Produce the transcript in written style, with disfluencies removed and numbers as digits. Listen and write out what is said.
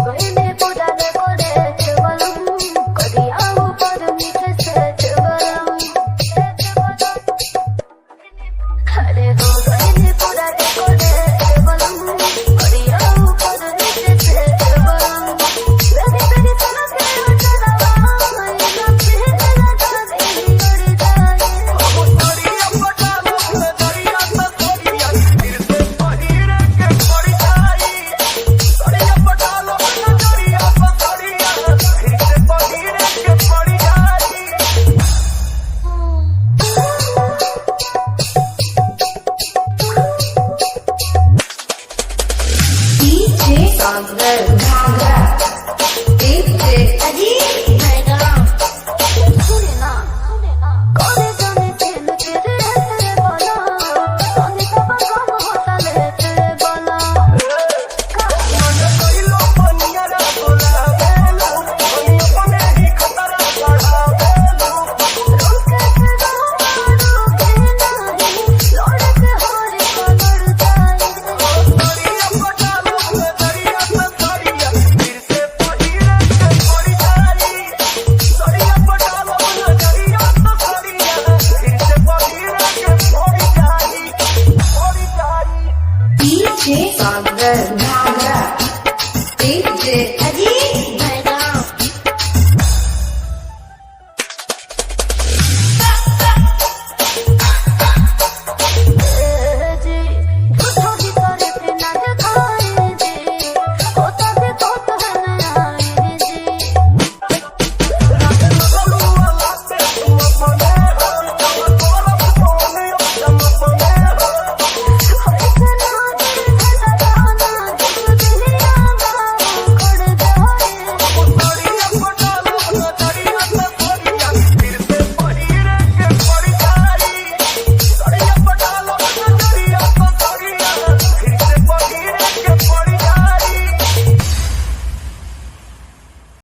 गईले पूरा डेकोरेट बलम, करिया ऊपर नीचे सेट बलम। अरे हो गईले पूरा डेकोरेट बलम, करिया ऊपर नीचे सेट बलम। मेरी मेरी सनक चलावा, ना फिर जावे उड़ जाए। दरिया पटालू दरिया सरिया फिर से पहिरे के पड़ जाई। दरिया पटालू दरिया सरिया फिर से पहिरे के पड़ जाई। DJ Sagar Ghagra. DJ Ajit Bhaigaon. सुने ना, करे जाने दिल तेरे तेरे बोला, सोने का बगान होता ले तेरे बोला। मन कइलो पनिया बोलावेलू, धनी अपने ही खतरा बढ़ावेलू। रोके से रोके नहीं, लौट से होर को लड़ जाए। दरिया पटालू दरिया सरिया फिर से पहिरे के पड़ जाई। दरिया पटालू दरिया सरिया फिर से पहिरे के पड़ जाई, पड़ जाई। DJ Sagar Ghagra. DJ